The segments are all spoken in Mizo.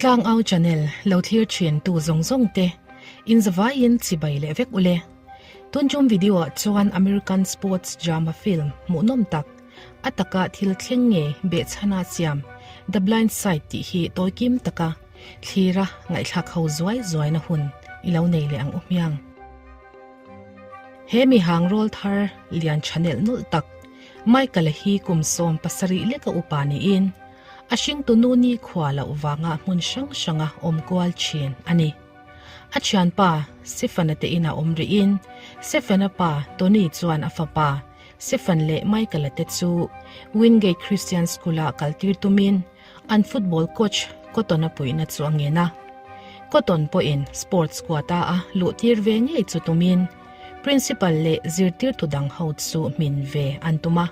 Tlangau channel lo thlir thin tu zawng zawng te in zavaiin chibai leh vek ule. Tun tum video ah chuan American sports drama film hmuhnawm tak a taka thil thleng nge behchhana siam The Blind Side tih hi tawikim taka thlira ngaihthlak ho zuai zuaina hun i lo nei leh ang u hmiang. He mihang rawl thar lian tha nelh nawlh tak Michael-a hi kum 70 leka upa niin a hringtu nu ni khua loh vanga hmun hrang hranga awm kual thin a ni. A thianpa Stephen-a te inah awm rihin Stephen-a pa Tony chuan a fapa Stephen leh Michael-a te chu Wingate Christian School-ah kaltir tumin An football coach Cotton-a puihna chu a ngen a. Cotton pawhin sports quota a luhtir ve ngei chu tumin principal leh zirtirtu dang ho chu hmin ve an tum a.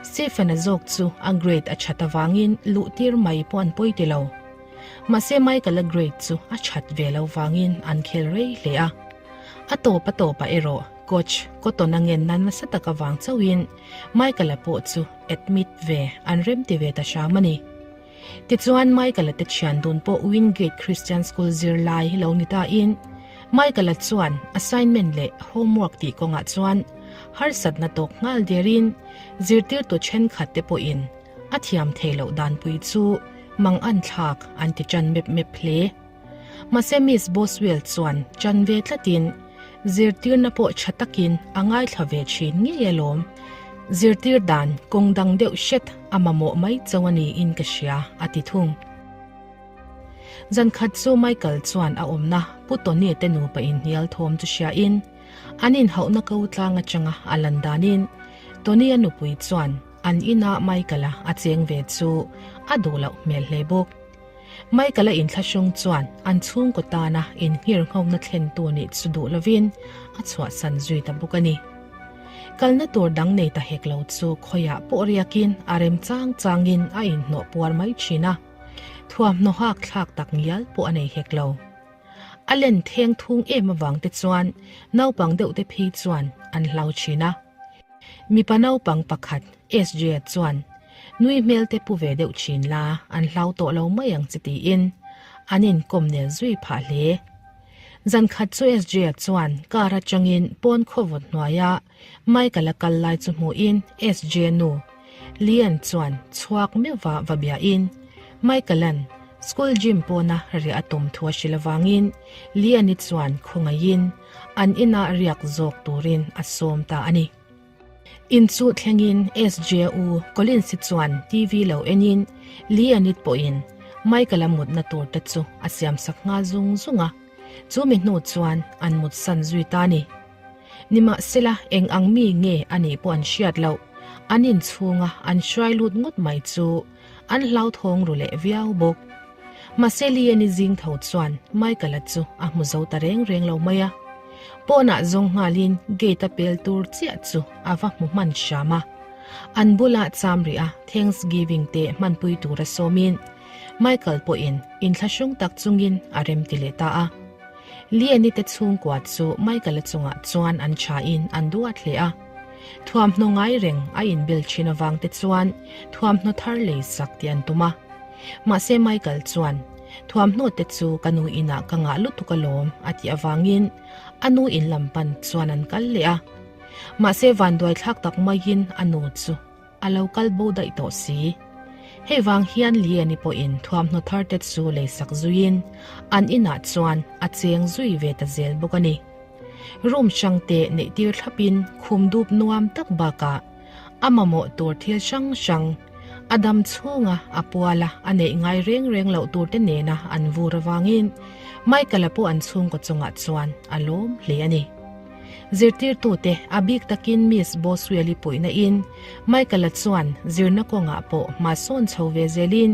Stephen-a zawk chu a grade a that avangin luhtir mai pawh an pawi ti lo. Mahse Michael-a grade chu a that ve lo vangin an khel rei hle a. A tawp a tawpah erawh coach Cotton-a ngen nan nasa tak avang chauhin Michael-a pawh chu admit ve an rem ti ve ta hram a ni. Tichuan Michael-a te thian dun pawh Wingate Christian School zirlai lo ni tain Michael-a chuan assignment leh homework tih kawngah chuan harsatna tawk nghal derin zirtirtu thenkhat te pawhin a thiam thei loh danpui chu mangan thlak an ti tan mep mep hle. Mahse Miss Boswell chuan chan ve tlatin zirtirna pawh tha takin a ngaithla ve thin ngei alawm. Zirtir dan kawng dang deuh hret a mamawh mai chauh a niin ka hria, a ti thung. Zan khat chu Michael chuan a awmna Pu Tony te nupa inhnial thawm chu hriain an inhauhna ko tlang atanga a lan danin Tony-a nupui chuan an ina Michael-a a cheng ve chu a duh loh hmel hle bawk. Michael-a inthlahrung chuan an chhungkaw tana inngirnghawkna thlentu nih chu duh lovin a chhuahsan zui ta bawk a ni. Kalna tur dang nei ta hek lo chu khawiah pawh riakin a rem chang changin a inhnawh puar mai thin a, thuamhnaw hak thlak tak ngial pawh a nei hek lo. A len theng thung em avang te chuan naupang deuh te phei chuan an hlau thin a. Mipa naupang pakhat SJ chuan nui hmel te pu ve deuh thin la, an hlau tawh lo mai ang che tiin an inkawm nel zui phah hle. Zan khat chu SJ chuan car atangin pawn khawvawt hnuaia Michael a kal lai chu hmuhin SJ nu Leanne chuan chhuak meuhva va biahin Michael-a'n school gym pawna riah a tum thu a hrilh avangin Leanne-i chuan khawngaihin an inah riak zawk turin a sawm ta a ni. In chu thlengin SJU Collins-i chuan TV lo enin Leonid pawhin Michael-a mutna tur te chu a siamsak nghal zung zung a, chu mi hnu chuan an mutsan zui ta a ni. Nimahsela eng ang mi nge a nih pawh an hriat loh, an inchhunga an hruai lut ngawt mai chu an hlauthawng ru leh viau bawk. Mahse Lian-i zing tho chuan Michael-a chu a hmu zo ta reng reng lo mai a. Pawnah zawng nghalin gate a pel tur chiah chu a va hmu hman hram a. An bulah cham rih a Thanksgiving te hmanpui tura sawmin Michael pawhin inthlahrung tak chungin a rem ti leh ta a. Lian-i te chhungkua chu Michael-a chungah chuan an thain an duat hle a. Thuamhnaw ngai reng a inbel thin avang te chuan thuamhnaw thar lei sak tih an tum a. Mahse Michael chuan, Thuamhnaw te chu ka nu inah ka ngah lutuk alawm a tih avangin a nu in lam pan chuan an kal leh a. Mahse vanduai thlak tak maiin a nu chu a lo kal bo daih tawh si. Hei vang hian Liani pawhin thuamhnaw thar te chu leisak zuiin an inah chuan a cheng zui ve ta zel bawk a ni. Room hrang te neih tir thlapin khum dup nuam tak bakah a mamawh tur thil hrang hrang a dam chhunga a puala a neih ngai reng reng loh tur te nena an vur avangin Michael-a pawh an chhungkaw chungah chuan a lawm hle a ni. Zirtirtute a bik takin Miss Boswell-i puihna in Michael-a chuan zirna kawngah pawh hma sawn chho ve zelin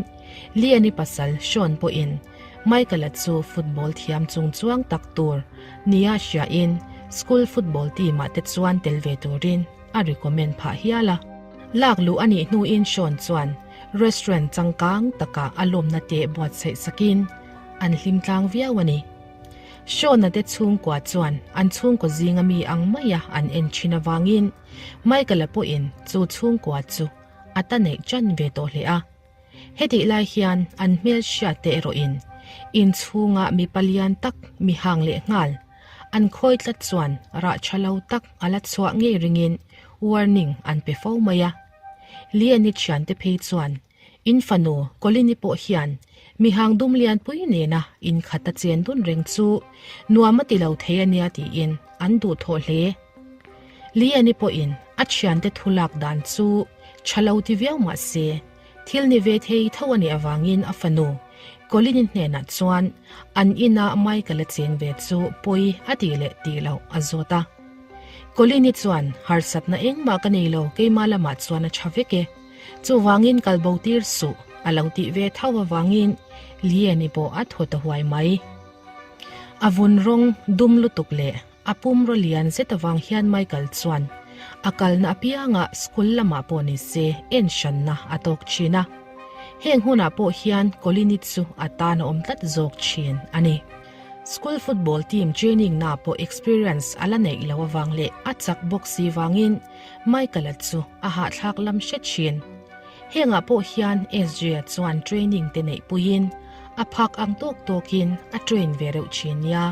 Lian-i pasal Sean pawhin Michael-a chu football thiam chung chuang tak tur nia hriain school football team-ah te chuan tel ve turin a recommend phah hial a. Lak luh a nih hnuin Sean chuan restaurant changkang takah a lawmna te buatsaih sakin an hlim tlang viau a ni. Sean-a te chhungkua chuan an chhungkaw zinga mi ang maia an en thin avangin Michael-a pawhin chu chhungkua chu a ta neih chan ve tawh hle a. Hetih lai hian an hmel hriat te erawhin. Inchhungah mipa lian tak mi hang leh nghal an khawi tlat chuan rah tha lo tak a la chhuah ngei ringin warning an pe fo mai a. Liani thiante phei chuan in fanu Colin-i pawh hian mi hang dum lianpui nena inkhat a chen dun reng chu nuam a ti lo thei a nia tiin an duhthawh hle. Liani pawhin a thiante thu lak dan chu tha lo ti viau mah se Thil ni ve thei tho a nih avangin a fanu Colin-i hnenah chuan an ina Michael-a cheng ve chu pawi a tih leh tih loh a zawt a. Colin-i chuan, Harsatna engmah ka nei lo, keimah lamah chuan a tha vek e. Chuvangin kal bo tir suh, a lo tih ve tho avangin Lian-i pawh a thaw ta huai mai. A vun rawng dum lutuk leh A pumraw lian zet avang hian Michael chuan a kalna apiangah school lamah pawh ni se en hranna a tawk thin a. Heng hunah pawh hian Colin-i chu a tan a awm tlat zawk thin a ni. School football team training na pawh experience a la neih loh avang leh a chak bawk si vangin Michael-a chu a hahthlak lam hre thin. Hengah pawh hian SJ-a chuan training te neih puiin a phak ang tawk tawkin a train ve reuh thin nia.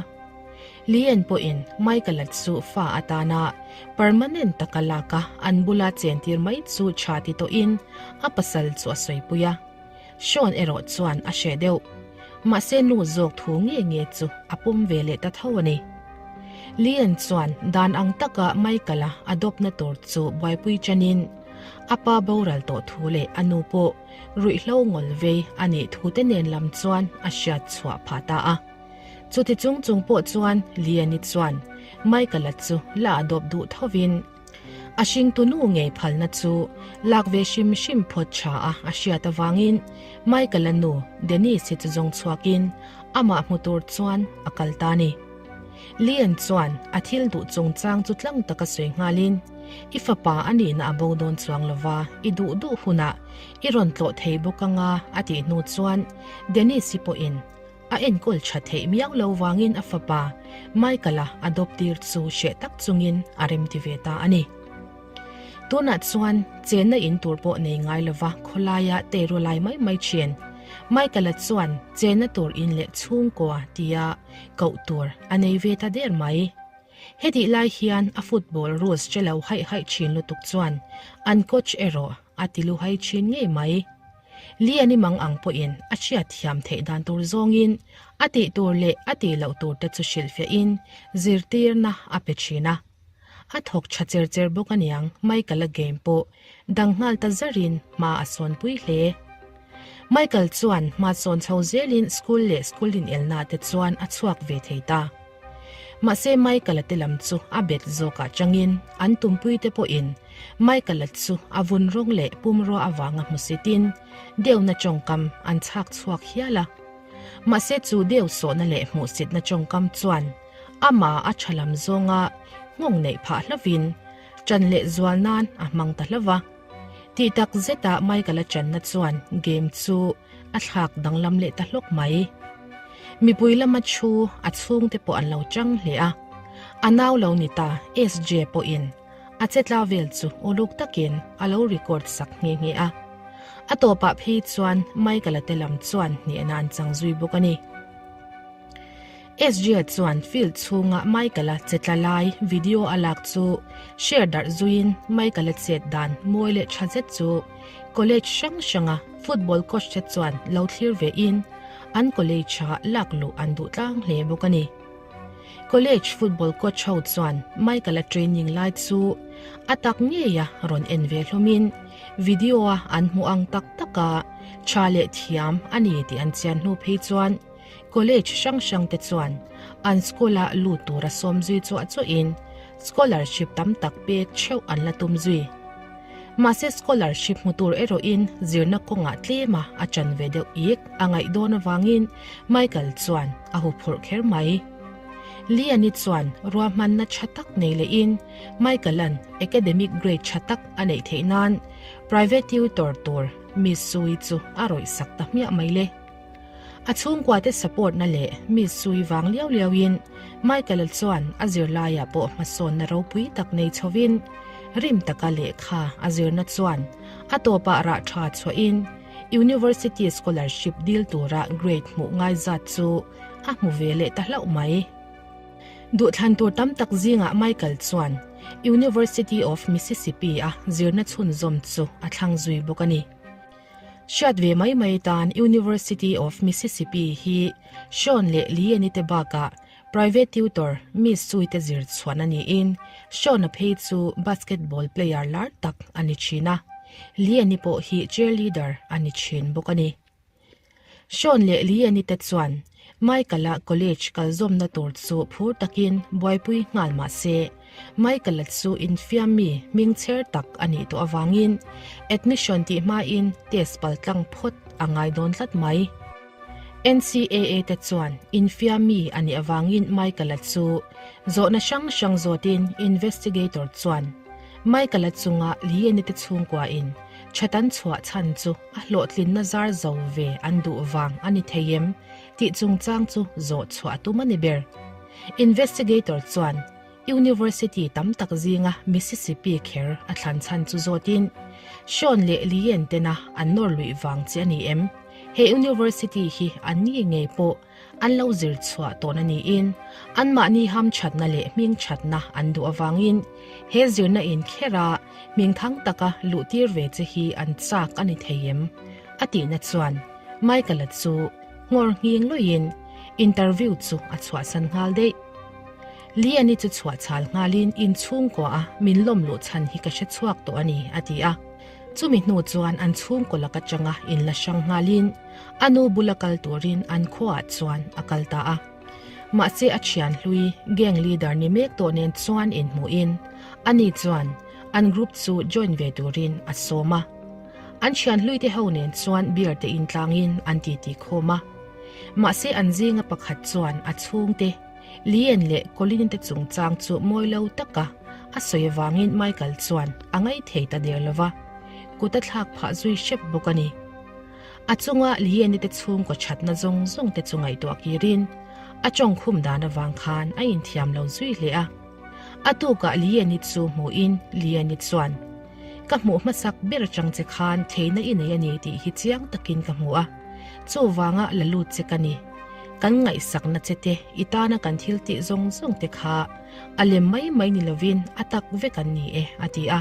Lian pawhin Michael-a chu fa atana permanent taka laka an bula chentir mai chu tha ti tawhin a pasal chu a sawipui a. Sean erawh chuan a hreh deuh. Mahse nu zawk thu nge nge chu a pawm ve leh ta tho a ni. Lian chuan dan ang taka Michael-a a dawpna tur chu buaipui chanin a pa boral tawh thu leh a nu pawh ruihhlo ngawl vei a nih thute nen lam chuan a hriat chhuah phah ta a. Chuti chung chung pawh chuan Liani chuan Michael-a chu la a dawp duh thovin a hringtunu ngei phalna chu lak ve hrim hrim phawt tha a a hriat avangin Michael-a nu Denise-i chu zawng chhuakin amah hmu tur chuan a kal ta a ni. Lian chuan a thil duh chungchang chu tlang taka sawi nghalin, I fapa a nihna a bo dawn chuang lova, i duh duh hunah i rawn tlawh thei bawk anga a tih hnu chuan Denise-i pawhin A enkawl tha theih miau lo vangin a fapa Michael-a a dawptir chu hreh tak chungin a remti ve ta a ni. Tunah chuan chenna in tur pawh nei ngai lova khawlaia teiru lai mai mai thin. Michael-a chuan chenna tur in leh chhungkua tia koh tur a nei ve ta der mai. Hetih lai hian a football rules che lo haih haih thin lutuk chuan an coach erawh a ti luhai thin ngei mai. Liani mang ang pawhin a hriat thiam theih dan tur zawngin a tih tur leh a tih loh tur te chu hrilhfiahin zirtirna a pe thin a. A thawk tha cher cher bawk aniang Michael-a game pawh dang nghal ta zarin hma a sawnpui hle. Michael chuan hma sawn chho zelin school leh school inelna te chuan a chhuak ve thei ta. Mahse Michael-a te lam chu a bet zawkah changin an tumpui te pawhin Michael-a chu a vun rawng leh pumrua avanga hmusitin deuhna tawngkam an chhak chhuak hial a. Mahse chu deuh sawhna leh hmuhsitna tawngkam chuan amah a tha lam zawnga nghawng neih phah hlovin ṭan leh zual nan a hmang ta hlo va. Tih tak zeta Michael-a ṭanna chuan game chu a thlak danglam leh ta hlawk mai. Mipui lama thu a chhungte pawh an lo chang hle a, a nau lo ni ta SJ pawhin a chetla vel chu uluk takin a lo record sak nghe nghe a. A tawpah phei chuan Michael-a te lam chuan hnehna an chang zui bawk a ni. SJ chuan field chhunga Michael-a chetla lai video a lak chu share darh zuiin Michael-a chet dan mawi leh tha zet chu college hrang hranga football coach te chuan lo thlir ve in an college ah lak luh an duh tlang hle bawk a ni. College football coach ho chuan Michael-a training lai chu a tak ngeia rawn en ve hlawmin video a an hmuh ang tak taka tha leh thiam a ni tih an chian hnu phei chuan College hrang hrang te chuan an school ah lut tura sawm zui chuah chuahin scholarship tam tak pek theuh an la tum zui. Mahse scholarship hmu tur erawhin zirna kawngah tlema a chan ve deuh ik a ngaih dawn avangin Michael chuan a huphurh kher mai. Liani chuan ruahmanna tha tak nei lehin Michael-a'n academic grade tha tak a neih theih nan private tutor tur Miss Sui chu a rawih sak ta hmiah mai le. A chhungkuate support na leh mi sui vang liau liau in Michael-a chuan a zirlaiah pawh hmasawnna ropui tak nei chhovin rim taka lehkha a zirna chuan a tawpah rah tha chhuahin. University scholarship dil tura grade hmuh ngai zat chu a hmu ve leh ta hlauh mai. Duhthlan tur tam tak zingah Michael chuan University of Mississippi a zirna chhunzawm chu a thlang zui bawk a ni. Hriat ve mai mai tan University of Mississippi hi Sean leh Lieni te bakah Private tutor Miss Sui te zir chhuan a niin Sean-a phei chu basketball player lar tak a ni thin a, Lieni pawh hi cheerleader a ni thin bawk a ni. Sean leh Lieni te chuan Michael-a college kal zawmna tur chu phur takin buaipui nghal mah se, Michael-a chu infiam mi hming chher tak a nih tawh avangin admission tih hmain test paltlang phawt a ngai dawn tlat mai. NCAA te chuan infiam mi a nih avangin Michael-a chu zawhna hrang hrang zawtin investigator chuan Michael-a chunga Lieni te chhungkuain Chhatan chhuah chhan chu a hlawhtlinna zar zo ve an duh vang a ni thei em tih chungchang chu zawh chhuah a tum a ni ber. Investigator chuan University tam tak zinga Mississippi kher a thlan chhan chu zawtin Sean leh Leanne tena an nawr luih vang che a ni em? He University hi an ni ngei pawh An lo zir chhuah tawhna niin anmahni hamthatna leh hmingthatna an duh avangin he zirna inkhera hmingthang taka luhtir ve che hi an chak a ni thei em? A tihna chuan Michael-a chu nghawr nghing luiin interview chu a chhuahsan nghal daih. Liani chu chhuahchhal nghalin inchhungkua a min lawm luh chhan hi ka hre chhuak tawh a ni, a ti a. Chumi hnu chuan an chhungkaw lak atanga inla hrang nghalin a nu bula kal turin an khuaah chuan a kal ta a. Mahse a thian hlui gang leader ni mek tawh nen chuan inhmuhin ani chuan an group chu join ve turin a sawm a. An thian hlui te ho nen chuan beer te intlangin an titi khawm a. Mahse an zinga pakhat chuan a chhungte Lian leh Colin te chungchang chu mawi lo taka a sawi avangin Michael chuan a ngaithei ta der lova, kut a thlak phah zui hrep bawk a ni. A chunga Lian-i te chhungkaw thatna zawng zawng te chu ngaihtuah kirin a tawngkhum dan avang khan a inthiam lo zui hle a. A tukah Lian-i chu hmuhin Lian-i chuan, Ka hmuh hmasak ber atang che khan theihna i nei a ni tih hi chiang takin ka hmu a, chuvanga la lut che ka ni. Kan ngaihsakna che te, i tana kan thil tih zawng zawng te kha a lem mai mai ni lovin a tak vek an ni e, a ti a.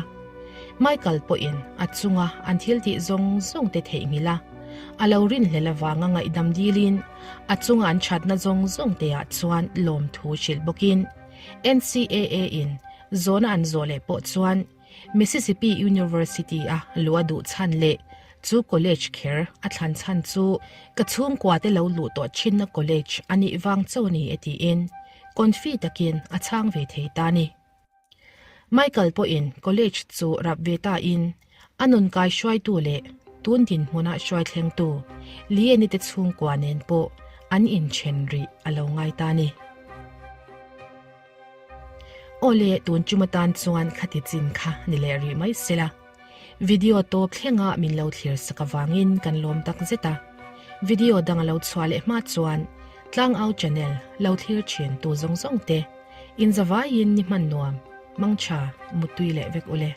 Michael pawhin a chunga an thil tih zawng zawng te theihnghilh a, a lo rinhlel avanga ngaihdam dilin a chunga an thatna zawng zawng te ah chuan lawmthu hrilh bawkin NCAA in zawhna an zawh leh pawh chuan Mississippi University a luh a duh chhan leh chu college kher a thlan chhan chu ka chhungkua te lo luh tawh thinna college a nih vang cho ni e tiin confi takin a chhang ve thei ta ni. Michael pawhin college chu rap ve ta in a nun kai hruaitu leh tun dinhmuna hruai thlengtu Lieni te chhungkua nen pawh an inthen rih a lo ngai ta ni. Awle tun tum atan chuan khati chin kha ni leh rih mai sela. Video tawp thlenga min lo thlir sak avangin kan lawm tak zet a. Video dang a lo chhuah leh hma chuan Tlangau channel lo thlir thin tu zawng zawng te inzavaiin ni hman nuam, mangtha, muttui leh vek ule.